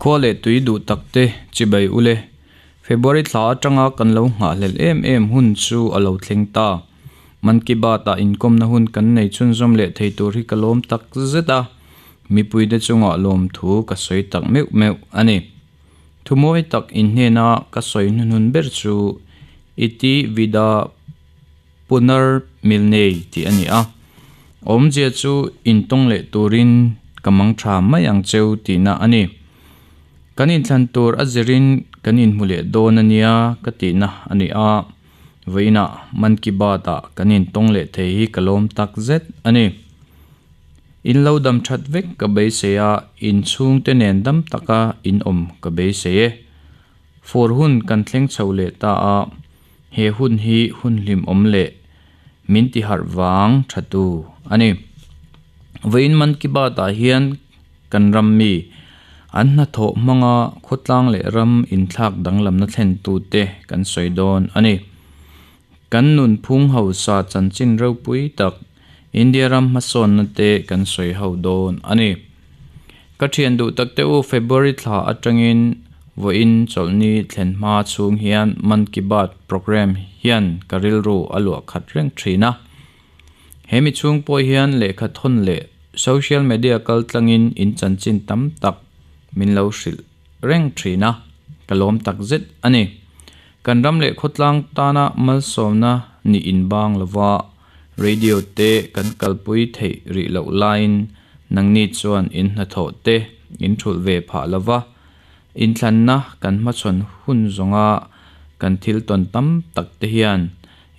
Khua leh tui duh tak te chibai ule. February thla atanga kan lo nghahhlelh em em hun chu a lo thleng ta. Man Ki Baat ah inkawmna hun kan nei chhunzawm leh thei tur hi ka lawm tak zet a, mipuite chungah lawmthu ka sawi tak meuh meuh a ni. Thumawi tak inhnena ka sawi hnuhnun ber chu Iti Vida Punar Milnei tih a ni a. Awmzia chu intawng leh turin ka mang tha mai ang cheu tihna a ni. Kan inthlan tur a zirin kan inhmu leh dawn a nia ka tihna a ni a. Vawiinah Man Ki Baat ah kan intawng leh thei hi ka lawm tak zet a ni. In lo dam that vek ka beisei a, in chhungte nen dam taka in awm ka beisei e. Fur hun kan thleng chho leh ta a, he hun hi hun hlimawm leh min ti harh vang tha tu a ni. Vawiin Man Ki Baat ah hian kan ram mi an hnathawh hmanga khawtlang leh ram inthlak danglamna thlentute kan sawi dawn a ni. Kan nunphung hausa chanchin ropui tak India ram hmasawnna te kan sawi ho dawn a ni. Ka thian duh tak te u February thla atangin vawiin chawlhni thlen hma chhung hian Man Ki Baat programme hian ka rilru a luah khat reng thin a. He mi chhung pawh hian lehkha thawn leh social media kal tlangin in chanchin tam tak min lo hrilh reng thin a, ka lawm tak zet a ni. Kan ram leh khawtlang tana malsawmna nih inbang lova radio te kan kalpui theih rih loh laiin nangni chuan in hnathawh te in thulh ve phah lova, inthlanna kan hmachhawn hun zawnga kan thil tawn tam tak te hian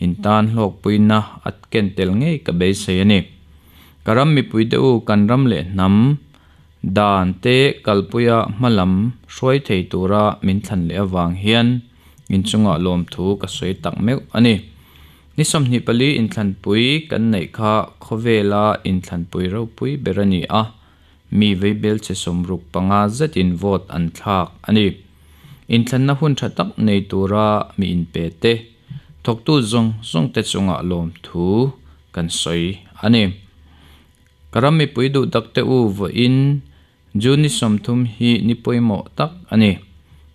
in tan hlawkpuina a ken tel ngei ka beisei a ni. Ka ram mipui te u kan ram leh hnam dan te kalpuia hmalam hruai thei tura min thlan leh avang hian inchungah lawmthu ka sawi tak meuh a ni. Ni 24 inthlanpui kan neih kha khawvela inthlanpui ropui ber a ni a, mi veibel che 65 zetin vote an thlak a ni. Inthlanna hun tha tak nei tura mi inpe te, thawktu zawng zawng te chungah lawmthu kan sawi a ni. Ka ram mipui duh tak te u vawiin June ni 30 hi ni pawimawh tak a ni.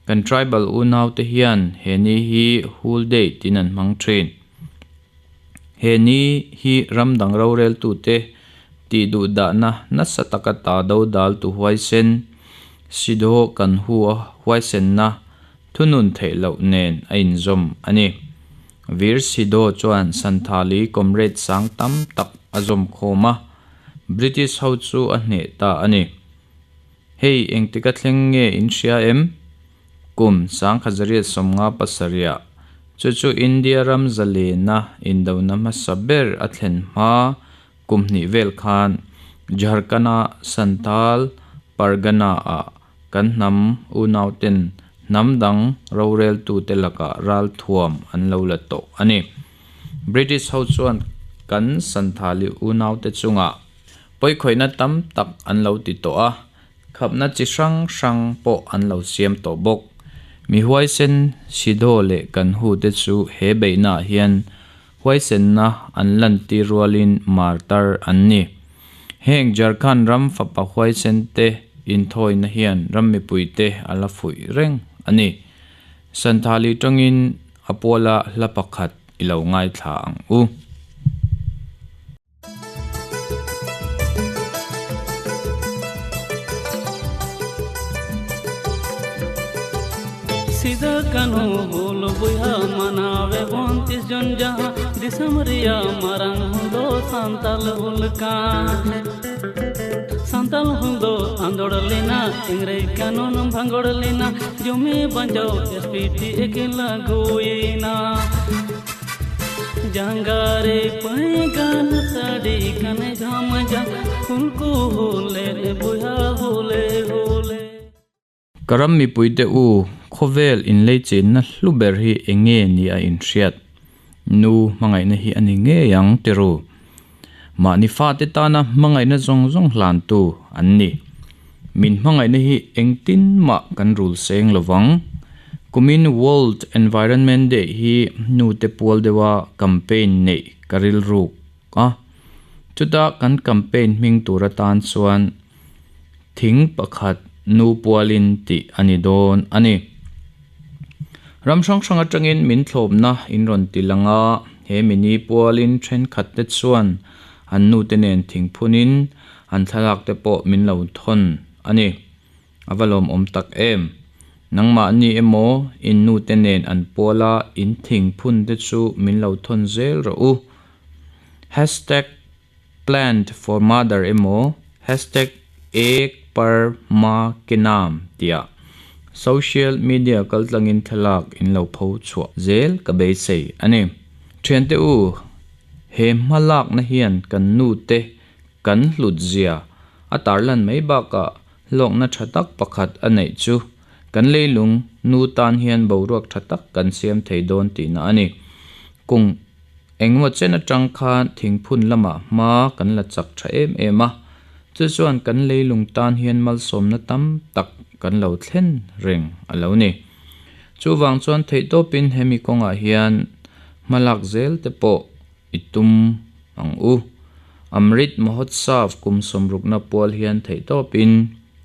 Kan tribal unau te hian he ni hi Hul Day tiin an hmang thin. He ni hi ram dang roreltu te tih duh dahna nasa taka ta do dal tu huaisen, Sidho Kanhu a huaisenna thunun theih loh nen a inzawm a ni. Veer Sidho chuan Santhali comrade sang tam tak a zawm khawm a, British ho chu a hneh ta a ni. Hei engtika thleng nge in hria em? Kum 1957 chu chu India ram zalena indona hmasa ber a thlen hma kum hnih vel khan Jharkhand-a Santhal Pargana-ah kan hnam unauten hnam dang roreltute lakah ral thuam an lo la tawh a ni. British ho chuan kan Santhali unaute chungah pawikhawihna tam tak an lo ti tawh a, khapna chi hrang hrang pawh an lo siam tawh bawk. Mi huaisen Sidho leh Kanhu te chu he beihnaah hian huaisenna an lantir rualin martar an ni. Heng Jharkhand ram fapa huaisen te inthawina hian ram mipuite a la fuih reng a ni. Santhali tangin a puala hla pakhat i lo ngaithla ang u. Sidhu Kanhu Hul ᱵᱚᱭᱦᱟ ᱢᱟᱱᱟᱣᱮ ᱵᱚᱱ ᱛᱤᱥ ᱡᱚᱱ ᱡᱟᱦᱟᱸ ᱫᱤᱥᱚᱢ ᱨᱮᱭᱟᱜ ᱢᱟᱨᱟᱝ ᱦᱩᱞ ᱫᱚ ᱥᱟᱱᱛᱟᱞ ᱦᱩᱞ ᱠᱟᱱ ᱥᱟᱱᱛᱟᱞ ᱦᱩᱞ ᱫᱚ ᱟᱸᱫᱳᱲ ᱞᱮᱱᱟ ᱤᱝᱨᱮᱡᱽ ᱠᱟᱹᱱᱩᱱ ᱵᱷᱟᱸᱜᱚᱲ ᱞᱮᱱᱟ ᱡᱚᱢᱤ ᱵᱟᱧᱪᱟᱣ S P T ᱮᱠ ᱞᱟᱹᱜᱩᱭᱮᱱᱟ ᱡᱟᱸᱜᱟ ᱨᱮ ᱯᱟᱹᱭᱜᱟᱱ ᱥᱟᱰᱮ ᱠᱟᱱ ᱡᱷᱟᱢ ᱡᱷᱟᱢ ᱦᱩᱞ ᱠᱚ ᱦᱩᱞᱮ ᱵᱚᱭᱦᱟ ᱦᱩᱞᱮ ᱦᱩᱞᱮ Ka ram mipuite u khawvel inleichenna hlu ber hi enge ni a inhriat. Nu hmangaihna hi a ni ngei ang tiru. Mahni fate tana hmangaihna zawng zawng hlantu an ni. Min hmangaihna hi engtin mah kan rul seng lovang. Kumin World Environment Day hi nu te pual deuha campaign neih ka rilruk a. Chuta kan campaign hming tur atan chuan thing pakhat Nu pualin tih a ni dawn a ni. Ram hrang hrang atangin min thlawpna in rawn ti lang a, he mini pualin thenkhat te chuan an nu te nen thingphunin an thlalak te pawh min lo thawn a ni. A va lawmawm tak em! Nangmahni emaw in nu te nen an puala in thingphun te chu min lo thawn zel rawh u. Hashtag Plant for mother emaw hashtag Ek par ma ke naam tia social media kaltlangin thlalak in lo pho chhuah zel ka beisei a ni. Thiante u, he hmalakna hian kan nu te kan hlut zia a tarlan mai bakah hlawkna tha tak pakhat a neih chu kan leilung nu tan hian boruak tha tak kan siam thei dawn tihna a ni. Kung. Engemaw chen atang khan thingphun lamah hma kan la chak tha em em a, chu chuan kan leilung tan hian malsawmna tam tak kan lo thlen reng a lo ni. Chuvang chuan theihtawpin hemi kawngah hian hma lak zel te pawh i tum ang u. Amrit Mahotsav kum sawmrukna pual hian theihtawpin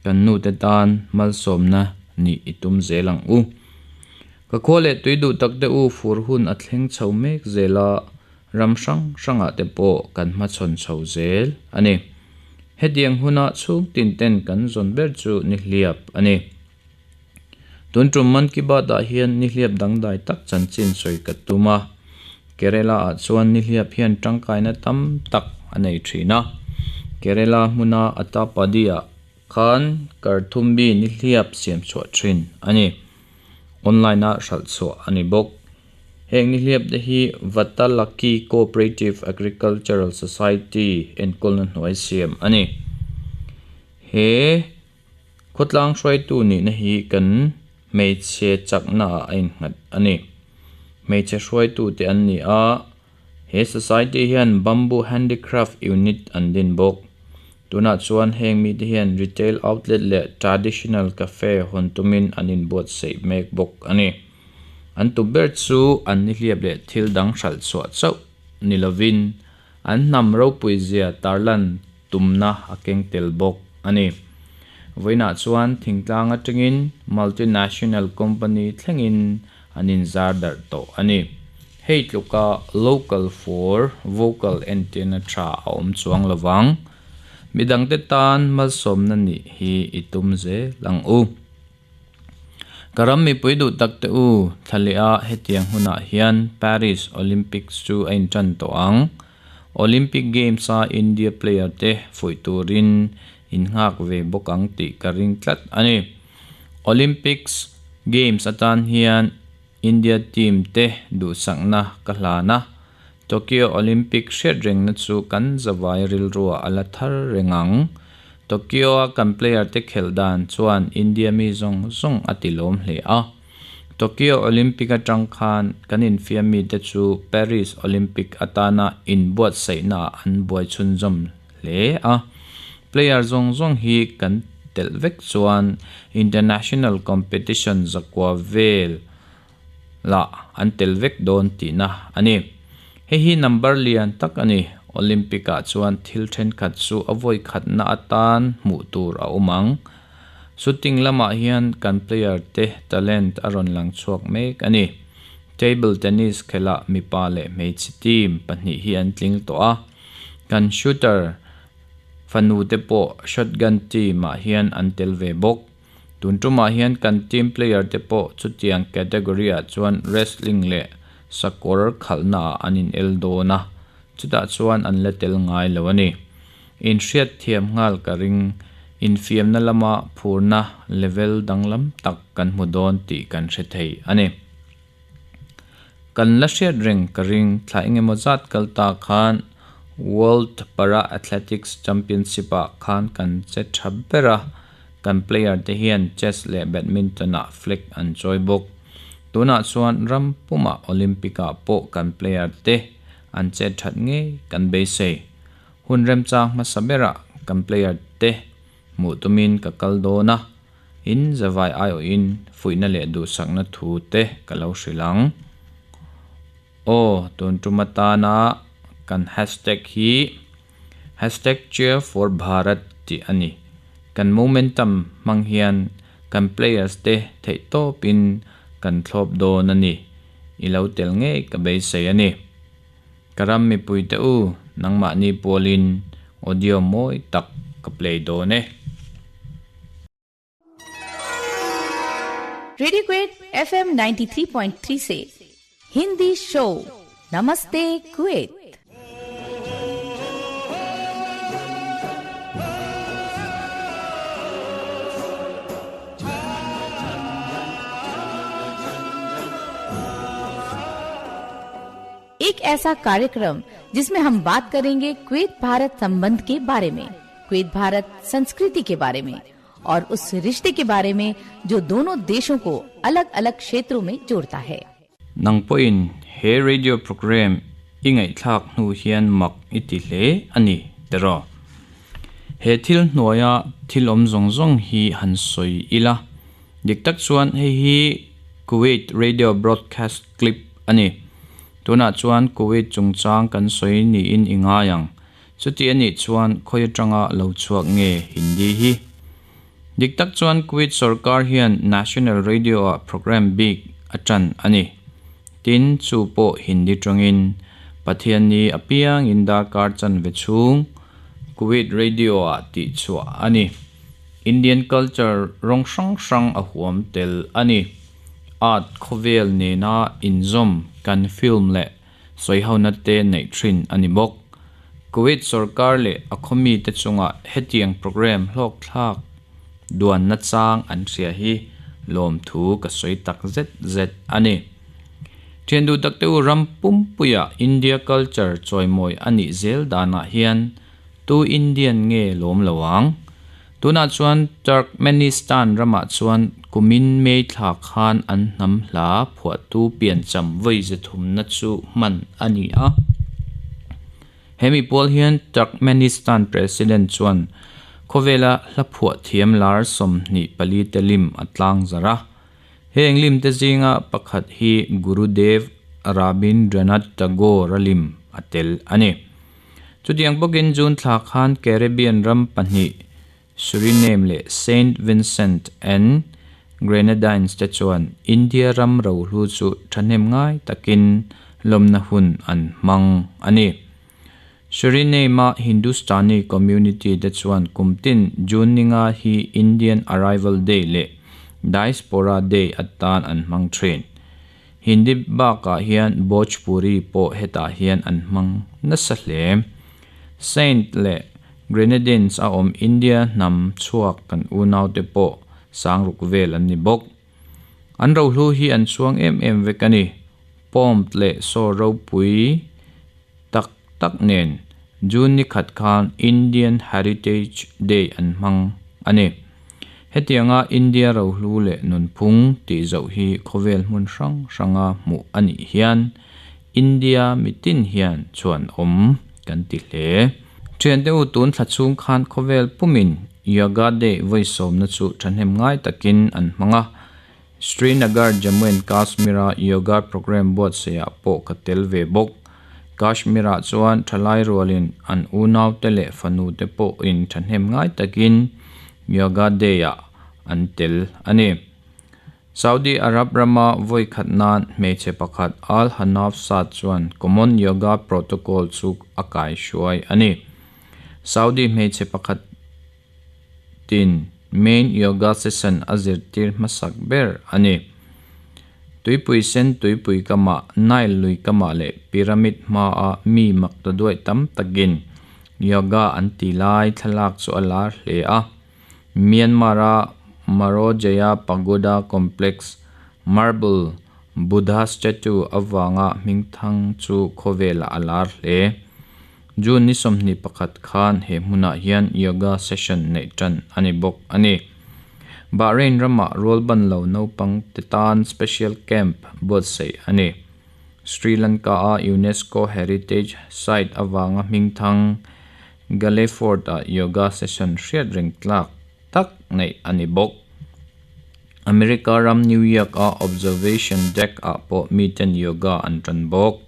kan nute tan malsawmna nih i tum zel ang u. Ka khua leh tui duh tak te u fur hun a thleng chho mek zel a, ram hrang hrangah te pawh kan hmachhawn chho zel a ni. Hetiang huna chhung tin ten kan zawn ber chu nihliap a ni. Tun tum Man Ki Baat ah hian nihliap dangdai tak chanchin sawi ka tum a, Kerala ah chuan nihliap hian tangkaina tam tak a nei thin a. Kerala hmuna Attappadi ah Khan Karthumbi nihliap siam chhuah thin a ni. Online a hralh chhuah a ni bawk. Heng nihliap te hi Vatalaki Cooperative Agricultural Society enkawlna hnuai siam a ni. He khawtlang hruaitu nihna hi kan hmeichhe chakna ah a innghat a ni. Hmeichhe hruaitu te an ni a. He society hian Bamboo Handicraft Unit an din bawk. Tunah chuan heng mite hian retail outlet leh traditional cafe hawn tumin an inbuatsaih mek bawk a ni. An tu ber chu an nihliap leh thil dang hralh chhuah chauh ni lovin an hnam ropui zia tarlan tumna a keng tel bawk a ni. Vawiinah chuan thingtlang atangin multinational company thlengin an inzar darh tawh a ni. Hei tluka local for vocal entirna tha a awm chuang lovang. Midangte tan malsawmna nih hi i tum zel ang u. Ka ram mipui duh tak te u, thla leh a hetiang hunah hian Paris Olympics chu a intan tawh ang. Olympic Games a India player te fuih turin in nghak ve bawk ang tih ka ring tlat a ni. Olympics Games atan hian India team te duhsakna ka hlan a, Tokyo Olympic hriat rengna chu kan zavai rilruah a la thar reng ang. Tokyo-a kan player te khelh dan chuan India mi zawng zawng a ti lawm hle a. Tokyo Olympic atang khan kan infiam mite chu Paris Olympic atana inbuatsaihnaah an buai chhunzawm hle a. Player zawng zawng hi kan telh vek chuan international competition zakua vel lah an tel vek dawn tihna a ni. Hei hi number lian tak a ni. Olympic ah chuan thil thenkhat chu a vawi khatna atan hmuh tur a awm ang. Shooting lamah hian kan player te talent a rawn lang chhuak mek a ni. Table tennis khelhah mipa leh hmeichhe team pahnih hi an tling tawh a. Kan shooter fanu te pawh shotgun team ah hian an tel ve bawk. Tun tumah hian kan team player te pawh chutiang category ah chuan wrestling leh sakawr khalhna ah an in el dawn a, chutah chuan an la tel ngai lo a ni. In hriat thiam nghal ka ring, infiamna lama phurna level danglam tak kan hmu dawn tih kan hre thei a ni. Kan la hriat reng ka ring, thla engemaw zat kal ta khan World Para Athletics Championship ah khan kan che tha ber a, kan player te hian chess leh badminton ah flag an chawi bawk. Tunah chuan ram pumah Olympic ah pawh kan player te an chet that ngei kan beisei. Hun remchang hmasa berah kan player te hmuh tumin ka kal dawn a, in zavai aiawhin fuihna leh duhsakna thu te ka lo hrilh ang. Aw, tun tum atana kan hashtag hi hashtag cheerforbharat tih a ni. Kan momentum hmang hian kan players te theihtawpin kan thlawp dawn a ni. I lo tel ngei ka beisei a ni. Ka ram mipuite u, nangmahni pualin audio mawi tak ka play dawn e. Radio Kuwait FM 93.3 से हिंदी show नमस्ते Kuwait. एक ऐसा कार्यक्रम जिसमें हम बात करेंगे कुवैत भारत संबंध के बारे में, कुवैत भारत संस्कृति के बारे में और उस रिश्ते के बारे में जो दोनों देशों को अलग-अलग क्षेत्रों में जोड़ता है। Nang pawhin he radio program i ngaihthlak hnu hian mak i ti hle a ni tiraw? He thil hnuaia thil awm zawng zawng hi han sawi ila. Dik tak chuan hei hi Kuwait radio broadcast clip a ni. Tunah chuan Kuwait chungchang kan sawi niin i ngai ang. Chuti a nih chuan khawi atanga lo chhuak nge Hindi hi? Dik tak chuan Kuwait sorkar hian National Radio ah program bik a tan a ni. Tin, chu pawh Hindi tangin Pathianni apiangin darkar chanve chhung Kuwait Radio ah tih chhuah a ni. Indian culture rawng hrang hrang a huam tel a ni. Art khawvel nena inzawm kan film leh sawihona te neih thin a ni bawk. Kuwait sorkar leh a khawmite chungah hetiang program hlawkthlak duanna chang an hria hi lawmthu ka sawi tak zet zet a ni. Thian duh takte u ram pumpuia India culture chawimawi a nih zel danah hian tu Indian nge lawm lo ang? Tunah chuan Turkmenistan ramah chuan kumin May thla khan an hnam hla phuahtu piancham vawi zathumna chu hman a ni a. Hemi pawl hian Turkmenistan President chuan khawvela hla phuah thiam lar 24 te lim a tlang zarh a. Heng lim te zinga pakhat hi Gurudev Rabindranath Tagore a lim a tel a ni. Chutiang bawkin June thla khan Caribbean ram pahnih Suriname leh Saint Vincent and Grenadines te chuan India ram rohlu chu thahnem ngai takin lawmna hun an hmang a ni. Suriname-a Hindustani community te chuan kumtin June ninga hi Indian Arrival Day leh Diaspora Day atan an hmang thin. Hindi bakah hian Bhojpuri pawh hetah hian an hmang nasa hle. Saint leh Grenadines a awm India hnam chhuak kan unaute pawh sangruk vel an ni bawk. An rohlu hi an chhuang em em vek a ni. Pomp leh saw ropui tak tak nen June ni khat khan Indian Heritage Day an hmang a ni. Hetianga India rohlu leh nunphung tih zoh hi khawvel hmun hrang hranga hmuh a nih hian India mitin hian chuan awm kan ti hle. Thiante u tun thla chhung khan khawvel pumin Yoga Day vawi sawmna chu thahnem ngai takin an hmang a. Srinagar, Jammu and Kashmir-a yoga programme buatsaihah pawh ka tel ve bawk. Kashmir-ah chuan thalai rualin an unaute leh fanute pawhin thahnem ngai takin Yoga Day-ah an tel a ni. Saudi Arab rama vawi khat nan hmeichhe pakhat Al Hanaf Saad chuan Common Yoga Protocol chu a kaihruai a ni. Saudi hmeichhe pakhat tin main yoga session a zirtir hmasak ber a ni. Tuipui sen tuipui kamah, Nile lui kamah leh pyramid hmaa mi makta duaih tam takin yoga an ti lai thlalak chu a lar hle a. Myanmar-a Marojaya Pagoda Complex marble Buddha statue avanga hmingthang chu khawvelah a lar hle. June ni 21 khan he hmunah hian yoga session neih tan a ni bawk a ni. Bahrain ramah rual ban lo naupang te tan special camp buatsaih a ni. Sri Lanka-a UNESCO Heritage Site avanga hmingthang Galle Fort-ah yoga session hriat reng tlak tak neih a ni bawk. America ram New York-a Observation Deck-ah pawh miten yoga an tan bawk.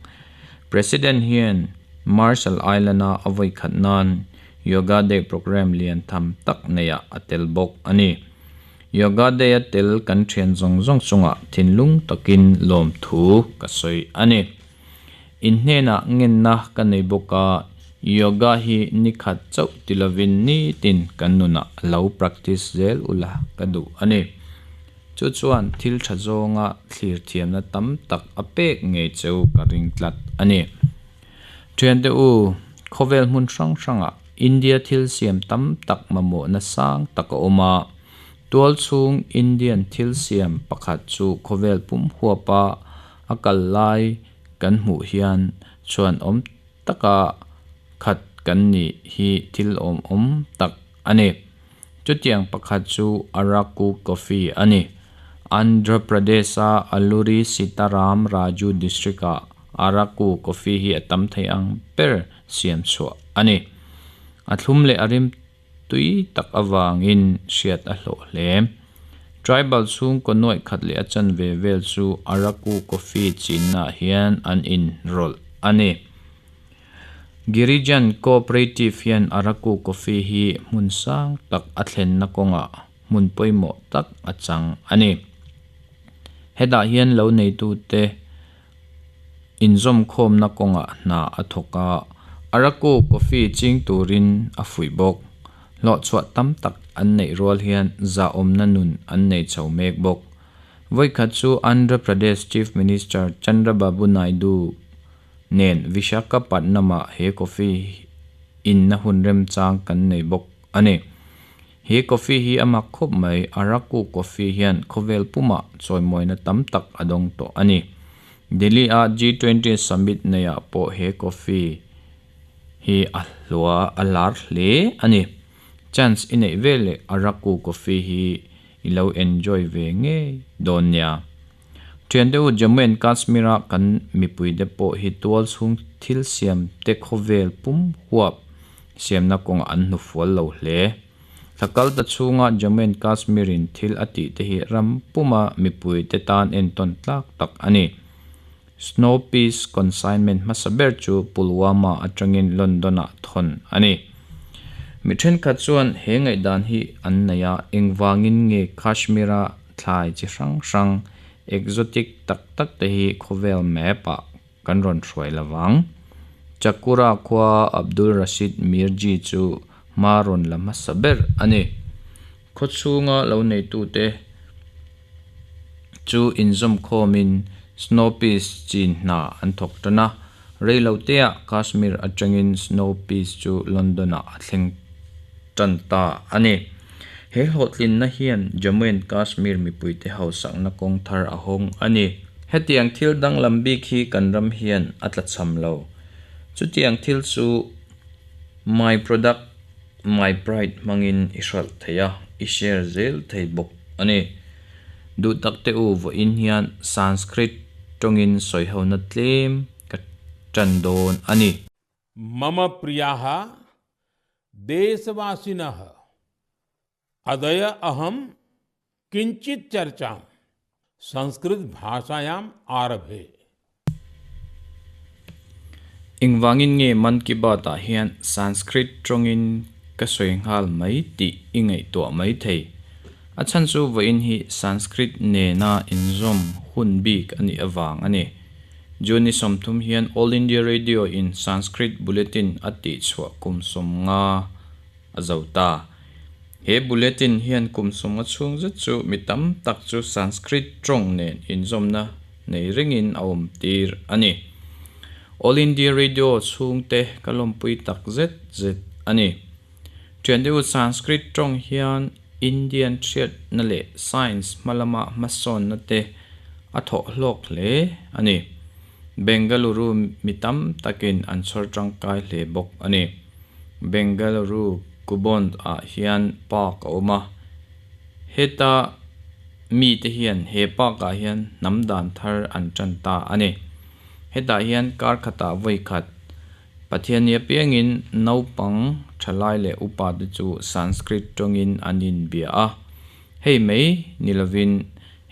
President hian Marshall Island-a a vawi khat nan Yoga Day programme lian tham tak neihah a tel bawk a ni. Yoga Day-a tel kan thian zawng zawng chungah thinlung takin lawmthu ka sawi a ni. In hnenah ngenna ka nei bawk a, yoga hi ni khat chauh ti lovin nitin kan nunah lo practice zel ula ka duh a ni. Chu chuan thil tha zawnga thlir thiamna tam tak a pek ngei cheu ka ring tlat a ni. Thiante u, khawvel hmun hrang hrangah India thil siam tam tak mamawhna sang tak a awm a. Tual chhung Indian thil siam pakhat chu khawvel pum huapa a kal lai kan hmuh hian chhuan awm taka khat kan nih hi thil awmawm tak a ni. Chutiang pakhat chu Araku Coffee a ni. Andhra Pradesh-a Alluri Sitaram Raju District-ah Araku Coffee hi a tam thei ang ber siam chhuah a ni. A thlum leh a rim tui tak avangin hriat a hlawh hle. Tribal chhungkaw nuaih khat leh a chanve vel chu Araku Coffee chinnaah hian an inrawlh a ni. Girijan Cooperative hian Araku Coffee hi hmun sang tak a thlenna kawngah hmun pawimawh tak a chang a ni. Hetah hian lo neitute inzawmkhawmna kawngah hna a thawk a, Araku Coffee ching turin a fuih bawk. Hlawhchhuah tam tak an neih rual hian zahawmna nun an nei chho mek bawk. Vawikhat chu Andhra Pradesh Chief Minister Chandrababu Naidu nen Vishakhapatnam-ah he coffee inna hun remchang kan nei bawk a ni. He coffee hi a mak khawp mai, Araku coffee hian khawvel pumah chawimawina tam tak a dawng tawh a ni. Delhi-a G20 summit neiah pawh he coffee hi a hlua a lar hle a ni. Chance i neih veleh Araku coffee hi i lo enjoy ve ngei dawn nia. Thiante u Jammu and Kashmir a kan mipuite pawh hi tual chhung thil siam te khawvel pum huap siamna kawngah an hnufual lo hle. Thla kal ta chhunga Jammu and Kashmir in thil a tih te hi ram puma mipuite tan entawn tlak tak a ni. Snow Peas consignment hmasa ber chu Pulwama atangin London ah thawn a ni. Mi thenkhat chuan he ngaihdan hi an nei a, engvangin nge Kashmir a thlai chi hrang hrang exotic tak tak te hi khawvel map ah kan rawn hruai lovang. Chakura khua Abdul Rashid Mirji chu hma rawn la hmasa ber a ni. Khawchhunga lo neitute chu inzawmkhawmin snow peas chin hna an thawk tan a, reiloteah Kashmir atangin snow peas chu London ah a thleng tan ta a ni. He hlawhtlinna hian Jammu and Kashmir mipuite hausakna kawng thar a hawng a ni. Hetiang thil danglam bik hi kan ram hian a tlachham lo. Chutiang thil chu my product, my pride hmangin i hralh thei a, i share zel thei bawk a ni. Duh tak te u vawiin hian Sanskrit tawngin sawihona tlem ka tan dawn a ni. Mama priyaः देशवासिनः अद्य अहं किञ्चित् चर्चां संस्कृतभाषायाम् आरभे। Engvangin nge Man Ki Baat ah hian Sanskrit tawngin ka sawi nghal mai tih i ngaihtuah mai thei. A chhan chu vawiin hi Sanskrit nena inzawm hun bik a nih avang a ni. June ni 30 hian All India Radio in Sanskrit Bulletin a tihchhuah kum 50 a zo ta. He bulletin hian kum 50 chhung zet chu mi tam tak chu Sanskrit tawng nen inzawmna nei rengin a awm tir a ni. All India Radio chhungte ka lawmpui tak zet zet a ni. Thian deuh Sanskrit tawng hian Indian hriatna leh science hmalama hmasawnna te a thawh hlawk hle a ni. Bengaluru mi tam takin an chhawr tangkai hle bawk a ni. Bengaluru Kubond ah hian park a awm a, heta mite hian he park ah hian hnam dan thar an tan ta a ni. Hetah hian kar khatah vawi khat Pathianni apiangin naupang thalai leh upa te chu Sanskrit tawngin an inbia a. Hei mai ni lovin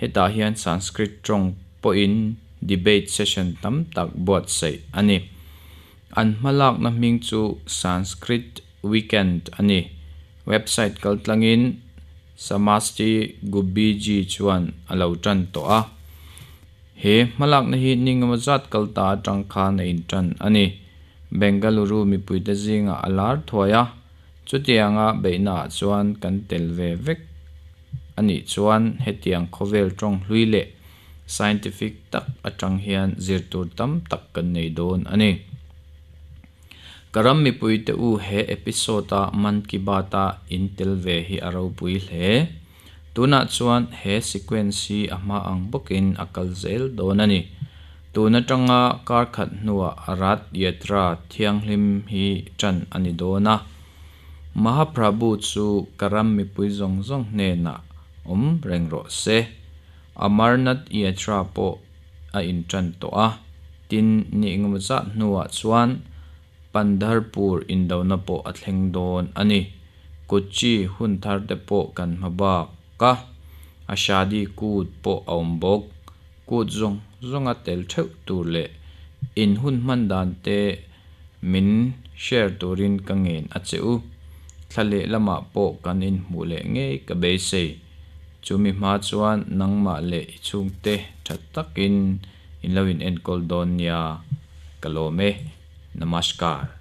hetah hian Sanskrit tawng pawhin debate session tam tak buatsaih a ni. An hmalakna hming chu Sanskrit weekend a ni. Website kaltlangin Samasti Gubbi ji chuan a lo tan tawh a. He hmalakna hi ningemaw zat kal ta atang khan a intan a ni. Bengaluru mipuite zingah a lar thuai a, chutianga beihnaah chuan kan tel ve vek a nih chuan hetiang khawvel tawng hlui leh scientific tak atang hian zir tur tam tak kan nei dawn a ni. Ka ram mipuite u he episode-a Man Ki Baat-a in tel ve hi a ropui hle. Tunah chuan he sequence hi a hma ang bawkin a kal zel dawn a ni. Tun atanga kar khat hnuah Rath Yatra thianghlim hi tan a ni dawn a. Mahaprabhu chu ka ram mipui zawng zawng hnenah awm reng rawh se. Amarnath Yatra pawh a intan tawh a, tin ni engemaw zat hnuah chuan Pandharpur indona pawh a thleng dawn a ni. Kutchi hun thar te pawh kan hma bak a, Ashadi kut pawh a awm bawk. Kut zawng zawnga tel theuh tur leh in hun hman dan te min share turin ka ngen a che u. Thla leh lamah pawh kan inhmuh leh ngei ka beisei. Chumi hma chuan nangmah leh i chhungte tha takin in lo in enkawl dawn nia ka lawm e. Namaskar.